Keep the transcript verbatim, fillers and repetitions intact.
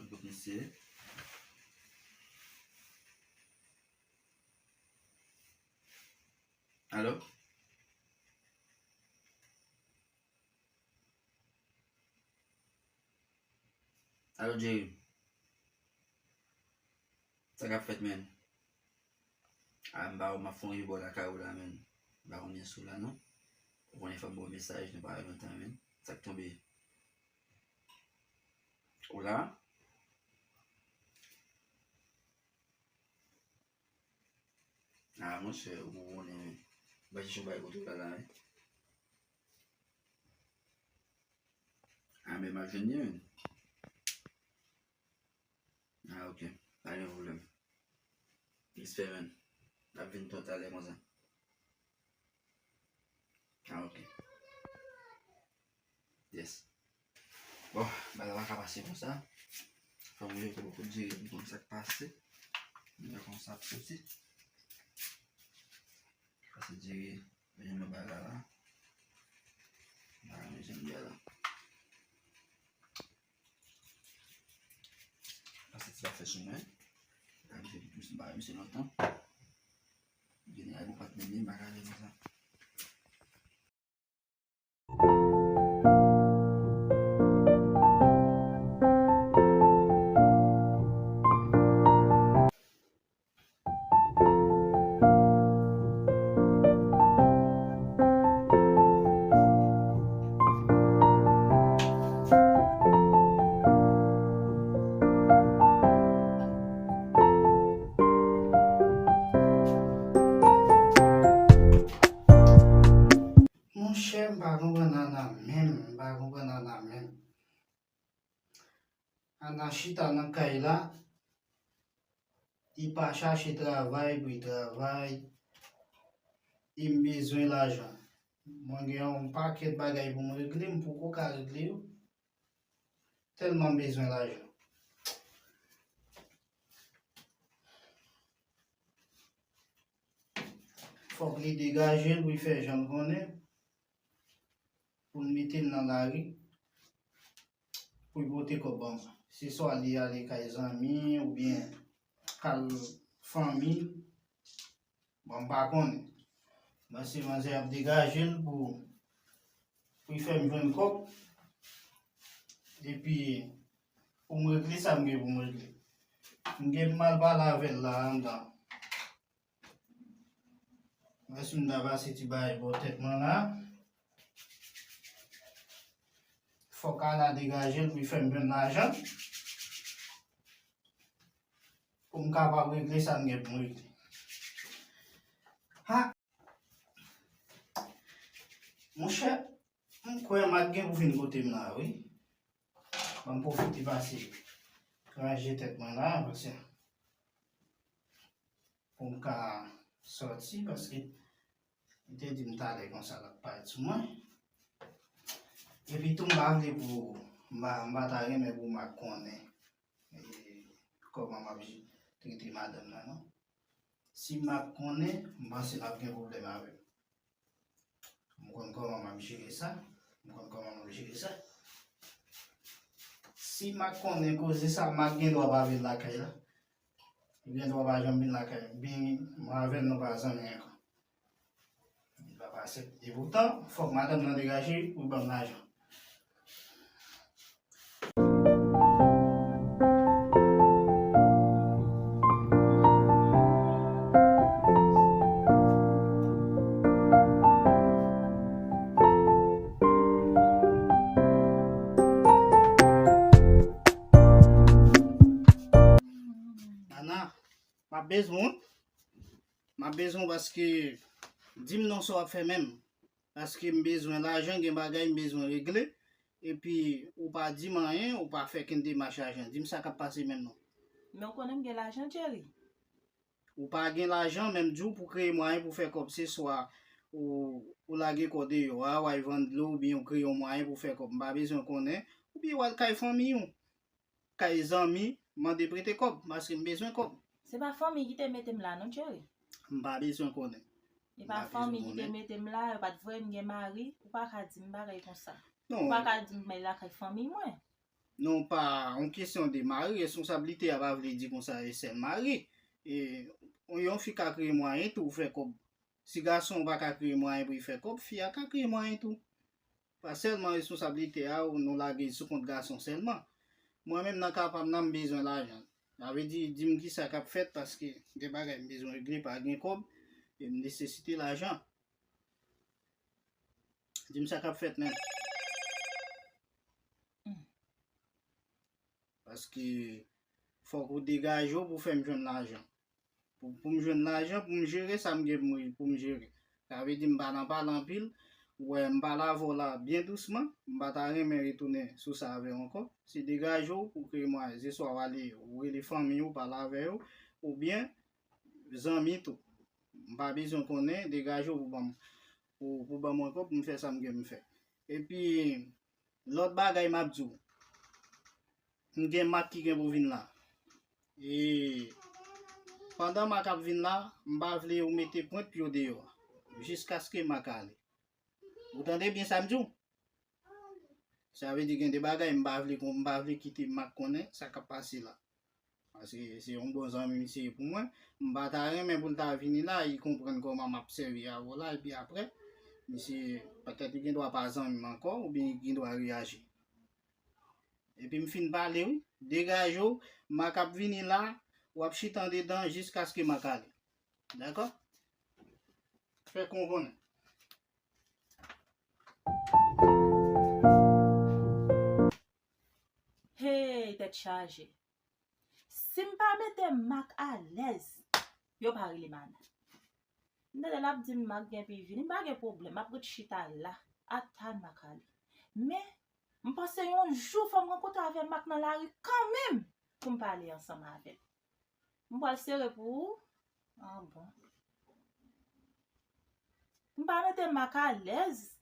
Tout misye. Alo? Alo, Jerry? Sa k ap fèt, menn? A, m pa wè w, m ap fè yon rebò lakay ou la, menn. M pa konn si w la, non. Ou konnen fò m ba w mesaj, nou pa wè lontan, menn. Sa k tonbe? Ou la? A, monchè, ou konnen, wi. M pa chèche yon bagay kote w la la, wi. A, men m ap jwenn li, menn. A, ok. Pa gen pwoblèm. Respè, menn. N ap vin twò talè konsa. A, ok. Yes. Bon, bagay la pa ka pase konsa. Fò m rete bò kote Jerry pou m konn sa k pase. M wè konsa ap soti. Pase Jerry, vin nan bagay la. Bagay mwen janm ye la. Pase ti pa fè sou mwen. Gade, m pa wè misye lontan. Gen nèg ou pa t menm li, m pa ka ale konsa. Monchè, m pa konprann Ana menm, m pa konprann Ana menm. Ana chita nan kay la, li pa chache travay pou li travay, e m bezwen lajan. Mwen gen yon pakèt bagay pou m regle, m poko ka regle yo. Tèlman m bezwen lajan. Fòk li degaje l pou l fè jan l konnen, pou l mete l nan lari, pou l pote kòb ban mwen. Se swa li ale kay zanmi oubyen kay fanmi. Bon, m pa konnen. Paske manzè ap degaje l pou, pou l fè m jwenn kòb. Epi, pou m regle sa m gen pou m regle. M gen pou m al pale avè l la anndan. Mwen si m ta pase ti bagay bò tèt mwen la. Fòk Ana degaje l pou l fè m jwenn lajan. Pou m kapab regle sa m gen pou m regle. Ha! Monchè, m kwè m ap gen pou vin kote m la, wi. Ban m pwofite pase ranje tèt mwen la, paske pou m ka sòti, paske li te di m talè konsa l ap parèt sou mwen. Epi tou, m pa vle pou, m pa, m pa ta renmen pou Mak konnen, e, kòman m ap trete madanm nan, non. Si Mak konnen, m panse n ap gen pwoblèm avè l. M konn kòman m ap jere sa. M konn kòman m ap jere sa. Si Mak konnen koze sa, Mak gen dwa pa vin lakay la. Li gen dwa pa janm vin lakay m. Byen, mwen avè l, nou pa zanmi ankò. Li pa pase. E poutan, fòk madanm nan degaje pou l ban m lajan. Ana, m ap bezwen w. M ap bezwen w paske di m non sa w ap fè menm. Paske m bezwen lajan, gen bagay m bezwen regle. Epi, ou pa di m anyen, ou pa fè kenn demach lajan. Di m sa k ap pase menm non. Men w konnen m gen lajan, Jerry. Ou pa gen lajan, men m di w pou kreye mwayen pou fè kòb. Se swa ou, ou lage kò deyò a, w al vann dlo, oubyen ou kreye yon mwayen pou fè kòb. M pa bezwen konnen. Oubyen w al kay fanmi w, kay zanmi, mande prete kòb, paske m bezwen kòb. Se pa fanmi ki te mete m la non, Jerry. M pa bezwen konnen. E pa fanmi ki te mete m la, yo pa t voye m gen mari, ou pa ka di m bagay konsa. Non. Ou pa ka di m men lakay fanmi mwen. Non pa yon kesyon de mari, responsablite a pa vle di konsa e sèl mari. E yon fi ka kreye mwayen tou fè kòb. Si gason pa ka kreye mwayen pou l fè kòb, fi a ka kreye mwayen tou. Pa sèlman responsablite a ou nou lage sou kont gason sèlman. Mwen menm nan ka pa m nan m bezwen lajan. Sa vle di, di m ki sa k ap fèt paske gen bagay m bezwen regle, pa gen kòb, e m nesesite lajan. Di m sa k ap fèt menm. Paske fòk ou degaje w pou fè m jwenn lajan. Pou, pou m jwenn lajan, pou m jere sa m gen pou m, pou m jere. Sa vle di m pa nan pale anpil. Ou wè, m pale avè w la byen dousman. M pa ta renmen retounen sou sa avè w ankò. Se degaje w pou kreye mwayen. Se swa w ale, ou rele fanmi w, pale avè yo, oubyen zanmi tou. M pa bezwen konnen, degaje w pou ban m, pou, pou ban mwen kòb pou m fè sa m gen pou m fè. Epi, lòt bagay m ap di w, m gen Mak ki gen pou vin la. E pandan Mak ap vin la, m pa vle ou mete pwent pye w deyò a, jiskaske Mak ale. Ou tande byen sa m di w? Sa vle di gen de bagay m pa vle kon, m pa vle kite Mak konnen sa k ap pase la. Paske se yon bon zanmi misye ye pou mwen. M pa ta renmen pou l ta vini la, li konprann kòman m ap sèvi avè w la, epi apre, misye, petèt li gen dwa pa zanmi m ankò, oubyen li gen dwa reyaji. Epi m fin pale, wi. Degaje w, Mak ap vini la, w ap chita andedan jiskaske Mak ale. Dakò? Fè kon konnen. Hey, tèt chaje. Si m pa mete Mak alèz, yo pa rele m Ana. M tande l ap di m Mak gen pou l vini, m pa gen pwoblèm, m ap ret chita la, atann Mak ale. Men, m panse yon jou fò m rankontre avè Mak nan lari kanmenm pou m pale ansanm avè l. M pral sere pou ou. Ah bon. M pa mete Mak alèz.